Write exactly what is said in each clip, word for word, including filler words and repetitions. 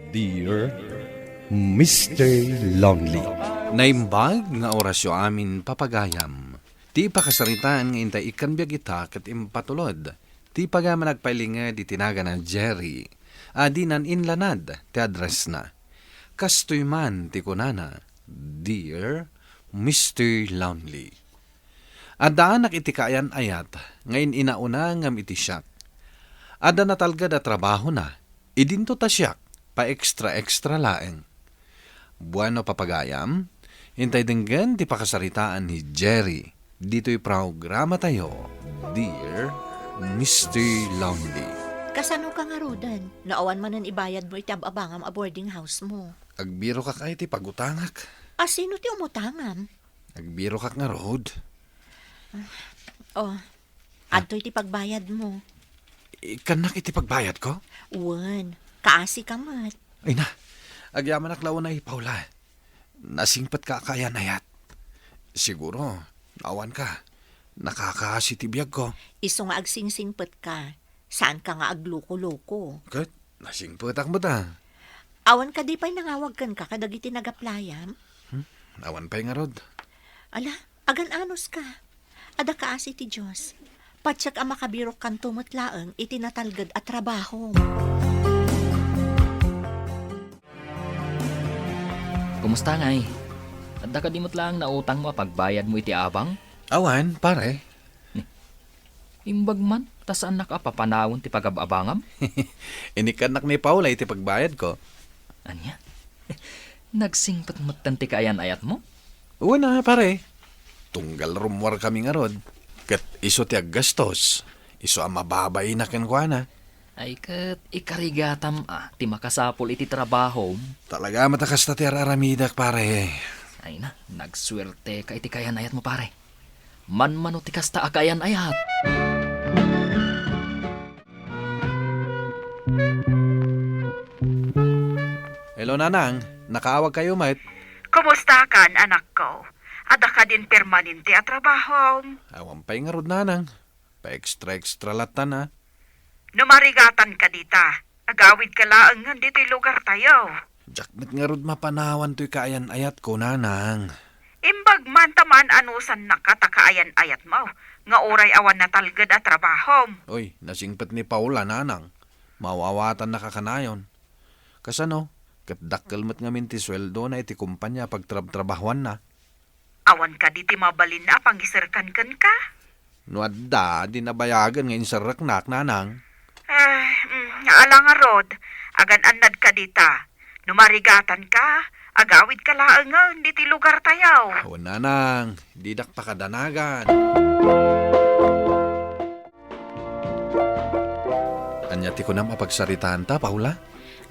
Dear Mister Lonely. Naimbag nga orasyo amin, papagayam. Ti pakasaritaan nga intay ikkan biag ita ket impatulod ti pagayam a nagpailinged iti nagan a Jerry a dinan inlanad ti addressna. Kastoy man ti kunana, Dear Mister Lonely. Addaanak iti kaayan-ayat nga in-inauna ngem iti siak. Adda natalged a trabahona, idinto ta siak, pa-extra-extra laeng. Bueno, papagayam, intay denggen ti pakasaritaan ni Jerry ditoy programatayo, Dear Mister Lonely. Kasano ka ngaruden no awan manen ibayad mo iti ab-abangam a boarding house mo? Agbirokak ay ti pagutangak. A sino ti umutangam? Agbirokak ngarud. Oh, adtoy ti pagbayad mo. Ikkannak iti pagbayad ko? Wen, kaasi ka met. Ay na, agyamanak la unay, Paula. Nasingpet ka a kaayan-ayat. Siguro, awan ka. Nakakaasi ti biag ko. Isu nga agsingsingpet ka. Saan ka nga agloko-loko. Ket, nasingpetak met a. Awan kadi pay nangawag kenka kadagiti nagaplayam? Hmm? Awan pay ngarud. Ala, agan-anos ka. Adda kaasi ti Dios. Patiek a makabirokkanto met laeng iti natalged a trabahom. Kumusta ngay? Adda kadi met laeng nautangmo a pagbayadmo iti abang? Awan, pare. Ni, imbag man, ta saannak a papanawen ti pagab-abangam? Inikkannak ni Paula iti pagbayad ko. Ania? Nagsingpet metten ti kaayan-ayatmo? Wen a, pare. Tunggal rummuar kami ngarud. Ket isu ti aggastos. Isu a mababaina kenkuana. Ay ket ikarigatam a ti makasapul iti trabahom. Talaga met a kasta ti ar-aramidek, pare. Ay na, nagsuerte ka iti kaayan-ayatmo, pare. Manmano ti kasta a kaayan-ayat. Hello, Nanang. Nakaawag kayo met? Kumusta kan, anakko? Adda kadin permanente a trabahom? Awan pay ngarud, Nanang. Pa-extra-extra lattan a. No marigatan ka dita, agawid ka laeng ngan ditoy lugar tayo. Diak met ngarud mapanawan toy kaayan-ayatko, Nanang. Imbag man ta maan-anusannak ta kaayan-ayatmo, nga uray awan natalged a trabahom. Oy, nasingpet ni Paula, Nanang. Maawatannaka kanayon. Kasano, ket dakkel met ngamin ti sueldona iti kompania a pagtrabtrabahuanna. Awan kadi ti mabalinna a pangiserkan kenka? No adda, di nabayagen nga inserreknak, Nanang. Ay, mm, ala ngarud, agan-annad ka dita. No marigatan ka, agawid ka laengen diti lugar tayo. Awan, Nanang, didak pakadanagan. Ania ti kunam a pagsaritaan ta, Paula?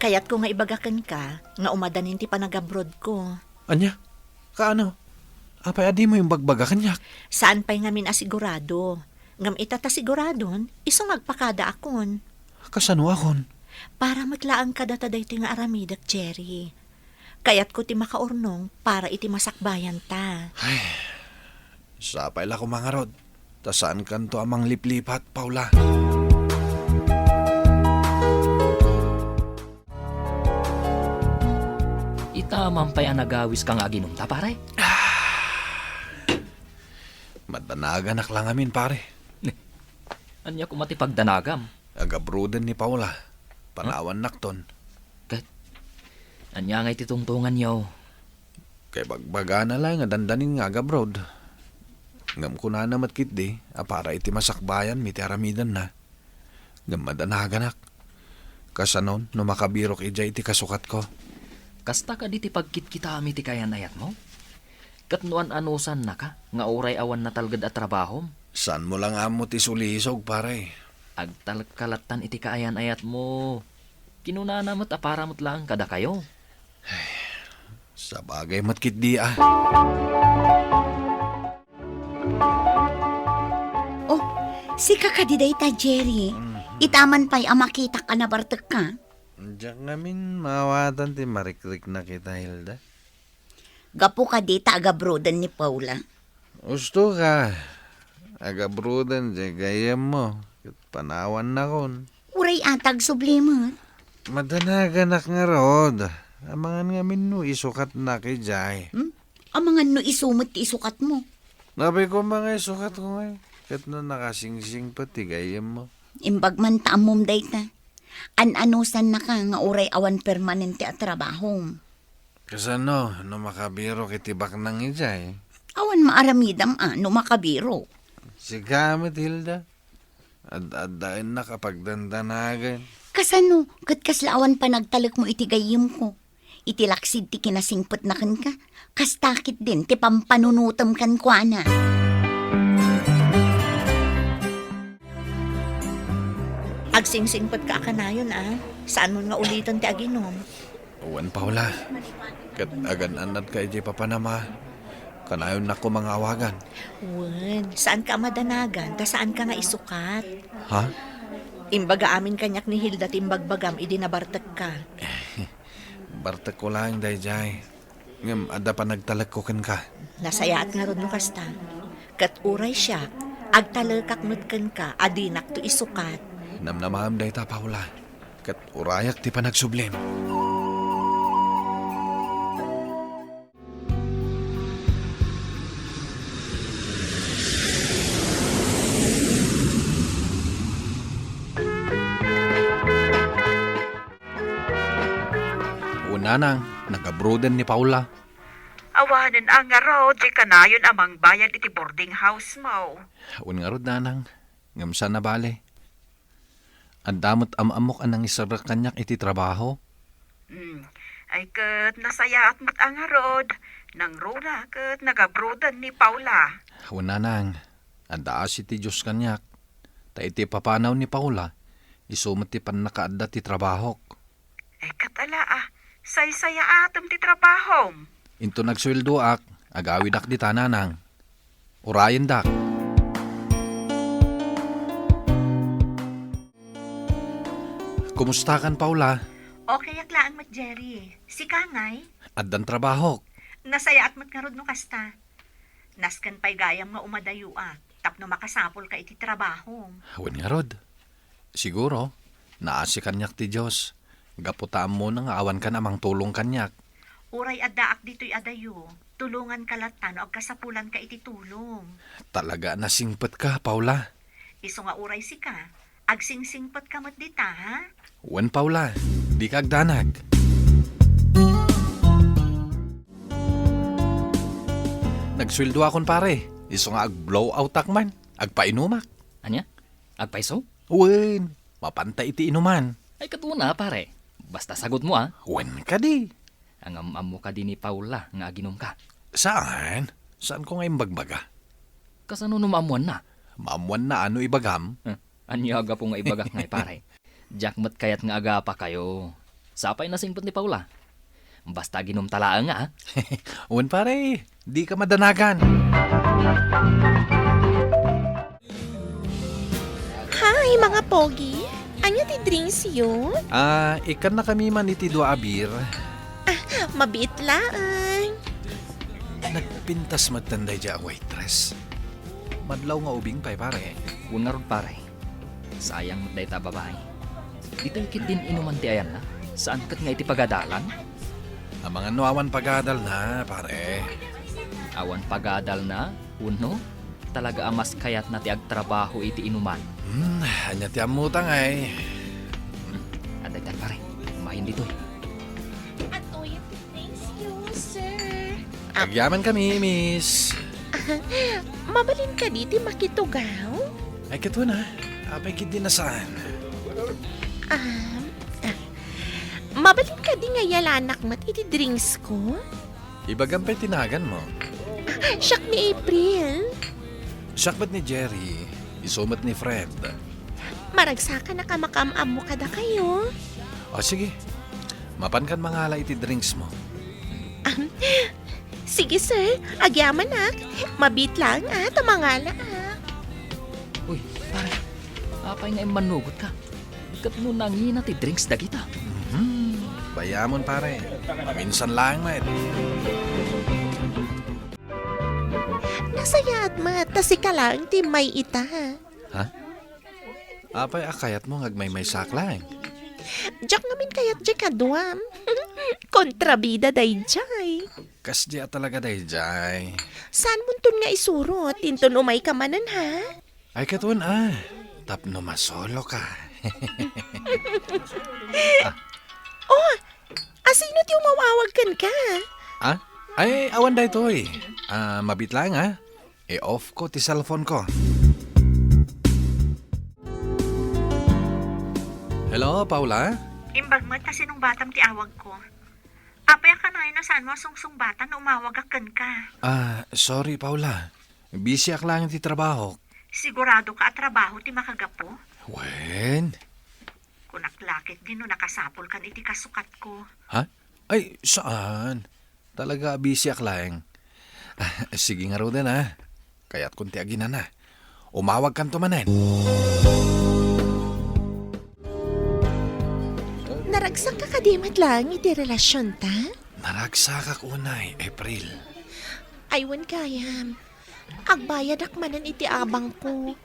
Kayatko nga ibaga kenka nga umadanin ti panagabroadko. Ania? Kaano? Apay a dimo imbagbaga kaniak? Saan pay ngamin a sigurado. Ngem ita ta siguradon, isu nga agpakadaakon. Kasanoakon? Para met laeng kadata daytoy nga aramidek, Jerry. Kayatko ti makaurnong para iti masakbayanta. Ay, sapay la koma ngarud. Ta saankanto a mangliplipat, Paula. Ita man pay a nagawiska nga aginumta, pare? Madanaganak la ngamin, pare. Ania koma ti pagdanagam? Agabrooden ni Paula. Panawannakton. Ket, ania ngay ti tungtunganyo? Kaibagbagana la nga dandanin nga agabroad. Ngem kunana met ketdi a para iti masakbayanmi ti aramidenna. Ngem madanaganak. Kasanon no makabirok idiay iti kasukatko? Kasta kadi ti pagkitkitaam iti kaayan-ayatmo? Ket no an-anusannaka nga uray awan natalged a trabahom? Saanmo la nga ammo ti sulisog, pare. Agtalek ka lattan iti kaayan-ayatmo. Kinunana met a para met laeng kadakayo. Sabagay met ketdi a. Oh, sika kadi dayta, Jerry. Mhm. Ita man pay a makitak a nabartekka. Diak ngamin maawatan ti marikriknak ita, Hilda. Gapu kadi ta agabrooden ni Paula. Usto ka. Agabrooden diay gayyemmo ket panawannakon. Uray ata agsubli met. Madanaganak ngarud. Amangan ngamin no isukatnak idiay. Hmm? Amangan no isu met ti isukatmo. Napay ko mga isukatko ngay. Ket no nakasingsingpet ti gayyemmo. Imbag man ta ammom dayta. An-anusannaka nga uray awan permanente a trabahom. Kasano no makabirok iti baknang idiay? Awan maaramidam a no makabirok. Sika met, Hilda. Ad-addaennak a pagdandanagan. Kasano ket kasla awan panagtalekmo iti gayyemko? Iti laksid ti kinasingpetna kenka, kasta ketdin ti pampanunotem kenkuana. Agsingsingpetka a kanayon, a. Saanmon nga uliten ti aginom. Wen, Paula. Ket agan-annatka iti papanam a. Kanayonnak koma nga awagan. Wen, saanka a madanagan, ta saanka nga isukat. Ha? Imbaga amin kaniak ni Hilda ti imbagbagam idi nabartekka. Bartekko laeng daydiay. Ngem adda panagtalekko kenka. Nasayaat ngarud no kasta. Ket uray siak, agtalekak met kenka a dinakto isukat. Namnamaem dayta, Paula. Ket urayak ti panagsublim. O, nanang, nagabroden ni Paula. Awanen a ngarud, di kanayon a mangbayad iti boarding house mo. Wen ngarud, nanang, ngem saan a bale. Adda met am-ammok a nangisarrek kaniak iti trabaho. Hmm. Ay ket nasayaat met a ngarud, nangruna ket nagabroden ni Paula. Wen, nanang, adda asi ti Dios kaniak. Ta iti papanaw ni Paula, isu met ti pannakaadda ti trabahok. Ay, ket ala a, saysayaatem ti trabahom. Inton agsueldoak, agawidak dita, nanang. Urayendak. Kumustakan, Paula? Okayak laeng met, Jerry. Sika ngay? Addan trabahok. Nasayaat met ngarud no kasta. Nasken pay gayam nga umadayuak tapno makasapulka iti trabahom. Wen ngarud. Siguro, naasi kaniak ti Dios, gapu ta ammona nga awankan a mangtulong kaniak. Uray addaak ditoy adayo, tulonganka latta no agkasapulanka iti tulong. Talaga a nasingpetka, Paula. Isu nga uray sika, agsingsingpetka met dita, ha? Wen, Paula, dika agdanag. Nagsueldoakon, pare. Isu nga ag-blow outak man. Agpainumak. Ania? Agpaiso? Wen, mapanta iti inuman. Ay, ket wen a, pare. Basta sagutmo, a. Wen kadi. Ngem am-ammo kadi ni Paula nga aginumka? Saan? Saanko nga imbagbaga? Kasano no maammuanna? Maammuanna a no ibagam? Eh, ania gapu nga ibagak ngay, pare? Diak met kayat nga agapakayo. Sapay nasingpet ni Paula. Basta aginumta laeng, a. Wen, pare, dika madanagan. Hi, mga pogi. Ania ti drinks yo? Ah, ikkannakami man iti dua a beer. Ah, mabiit laeng. Nagpintas met daydiay a waitress. Madlaw nga ubing pay, pare. Wen ngarud, pare. Sayang met dayta a babai. Ditoy ketdin inuman ti ayanna. Saan ket nga iti pagadalan? Amangan no awan pagadalna, pare. Awan pagadalna? Wenno, talaga a mas kayatna ti agtrabaho iti inuman? Hmm, ania ti ammota ngay? Hmm, adda itan, pare. Umayen ditoy. Atoy, thank you, sir. Agyaman kami, miss. Mabalin kadi ti makitugaw? Ay, ket wen a. Apay ketdi a saan? Um, ah, mabalin kadi nga iyalanak met iti drinks ko? Ibagam pay ti naganmo. Ah, siak ni April. Siak met ni Jerry. Isu met ni Fred. Maragsakan a makaam-ammo kadakayo. O, sige. Mapankan mangala iti drinks mo. Um, sige, sir. Agyamanak. Mabiit laeng a ta mangalaak. Uy, pare. Apay nga immannugotka? Ket no nangina ti drinks dagita? Mhm. Bayamon, pare. Maminsan laeng met. Nasayaat met ta sika laeng ti may-ita. Ha? Apay a kayatmo nga agmaymaysaak laeng? Diak ngamin kayat diay kaduam. Kontrabida daydiay. Kasdiay a talaga daydiay. Saanmonton nga isurot? Inton umayka manen, ha? Ay, ket wen a. Tapno masoloka. Oh, asino ti umaw-awag kenka? Ah? Ay, awan daytoy. Ah, mabiit laeng, ha? I-off ko ti cellphone ko. Hello, Paula? Imbag met ta sinungbatam ti awag ko. Apay a kanayon a saanmo a sungsungbatan no umawagak kenka? Ah, sorry, Paula. Busy ak laeng ti trabaho. Sigurado ka a trabaho ti makagapu? Wen? Kunak la ketdi no nakasapulkan iti kasukatko. Ha? Ay, saan? Talaga, busy ak laeng. Ah, sige ngaruden, ha. Kayatkon ti aginana. Umawagkanto manen. Naragsakka kadi met laeng iti relasionta? Naragsakak unay, April. Ay, wen gayam. Agbayadak manen iti abangko.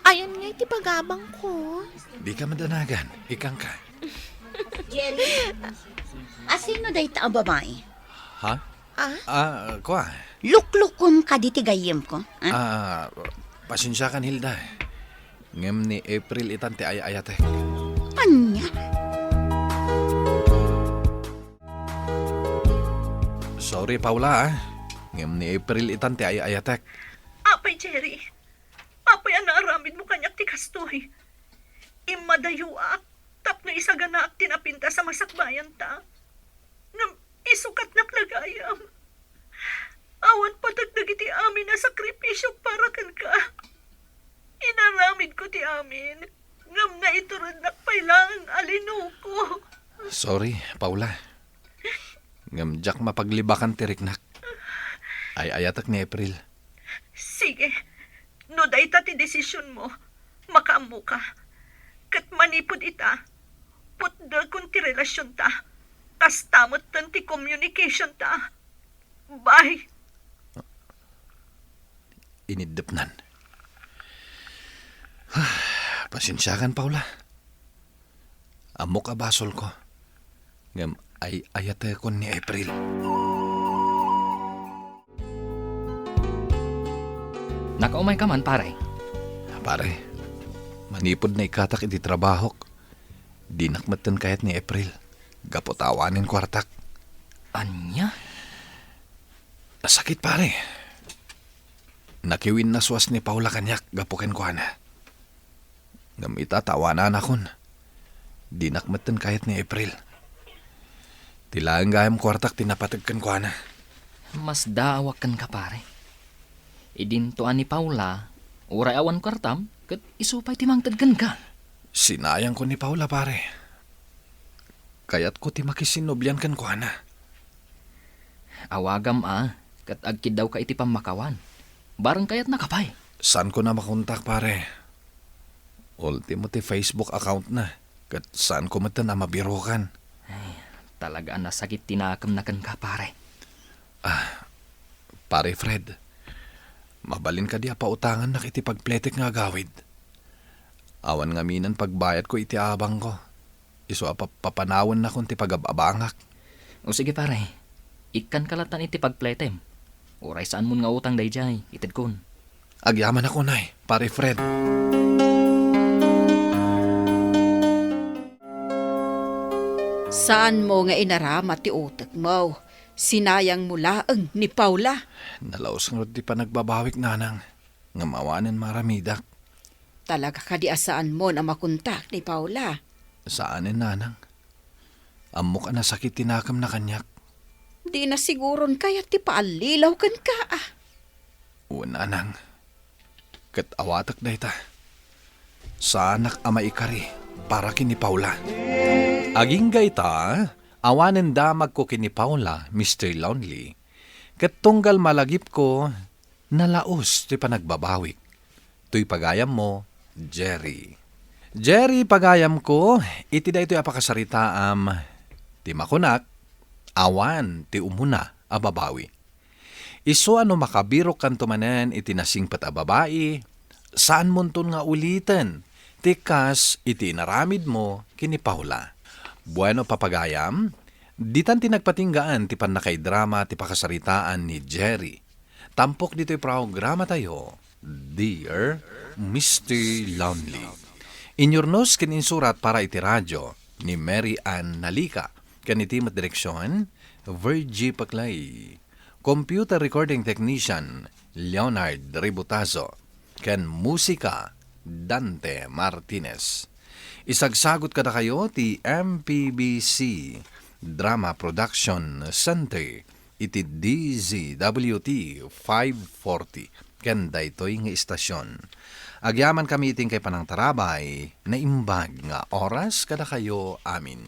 Ayan nga iti pagabangko. Dika madanagan, ikkanka. Jerry, asino dayta a babai? Ha? Ah? Ah, kua. Luklukom kadi ti gayyemko, ah? Ah, pasensiakan, Hilda. Ngem ni April itan ti ay-ayatek. Ania? Sorry, Paula, ah. Ngem ni April itan ti ay-ayatek. Apay, Jerry. Apay a naaramidmo kaniak ti kastoy? Immadayoak tapno isaganaak ti napintas a masakbayanta. Ngem isukatnak la gayam. Awan pateg dagiti amin a sakripisiok para kenka. Inaramidko ti amin, ngem naiturednak pay laeng a linoko. Sorry, Paula. Ngem diak mapaglibakan ti riknak. Ay-ayatek ni April. Sige, no dayta ti desisionmo, makaammoka. Ket manipud ita, putdekon ti relasionta. Kasta metten ti communicationta. Bye. Iniddepnan. Pasensiakan, Paula. Ammok a basolko. Ngem ay-ayatekon ni April. Nakaumayka man, pare? Pare, manipud naikkatak iti trabahok, dinak metten kayat ni April gapu ta awanen kuartak. Ania? Sakit, pare. Nakiwinnaswas ni Paula kaniak gapu kenkuana. Ngem ita ta awananakon, dinak metten kayat ni April. Ti laeng gayam kuartak ti napateg kenkuana. Masdaawak kenka, pare. Idinto a ni Paula, uray awan kuartam, ket isu pay ti mangted kenka. Sinayangko ni Paula, pare. Kayatko ti makisinnublian kenkuana. Awagam a, ket agkiddawka iti pammakawan. Bareng kayatnaka pay. Saanko a makontak, pare. Ultimo ti Facebook account na, ket saanko metten a mabirokan. Ay, talaga a nasakit ti nakemna kenka, pare. Ah, Pare Fred, mabalin kadi a pautangannak iti pagpletek nga agawid? Awan ngamin pagbayadko iti abangko. Isu a pap-, papanawennakon ti pagab-abangak. O sige, pare. Ikkanka lattan iti pagpletem. Uray saanmon nga utang daydiay, itedkon. Agyamanak unay, Pare Fred. Saanmo nga inarama ti utekmo. Sinayangmo laeng ni Paula. Nalaus ngarud ti panagbabawik, nanang, ngem awanen maaramidak. Talaga kadi a saanmon a makontak ni Paula? Saanen, nanang. Ammok a nasakit ti nakemna kaniak. Dina siguron kayat ti paallilaw kenka, a. Wen, nanang. Ket awatek dayta. Saanak a maikari para ken ni Paula. Agingga ita, awanen damagko ken ni Paula, Mister Lonely. Ket tunggal malagipko, nalaus ti panagbabawik. Toy pagayammo, Jerry. Jerry, pagayamko, iti daytoy a pakasaritaam, ti makunak, awan ti umuna a babawi. Isu a no makabirokkanto manen iti nasingpet a babai, saanmonton nga uliten ti kas iti inaramidmo ken ni Paula. Bueno, papagayam, ditan ti nagpatinggaan ti pannakaidrama ti pakasaritaan ni Jerry. Tampok ditoy programatayo, Dear Mister Lonely. Inyurnos ken insurat para iti radio ni Mary Ann Nalica ken iti met direksion, Virgie Paclay. Computer recording technician, Leonard Ributazo. Ken musika, Dante Martinez. Isagsagut kadakayo ti M P B C Drama Production Center iti D Z W T five forty ken daytoy nga istasyon. Agyamankami iti inkay panangtarabay, naimbag nga oras kadakayo amin.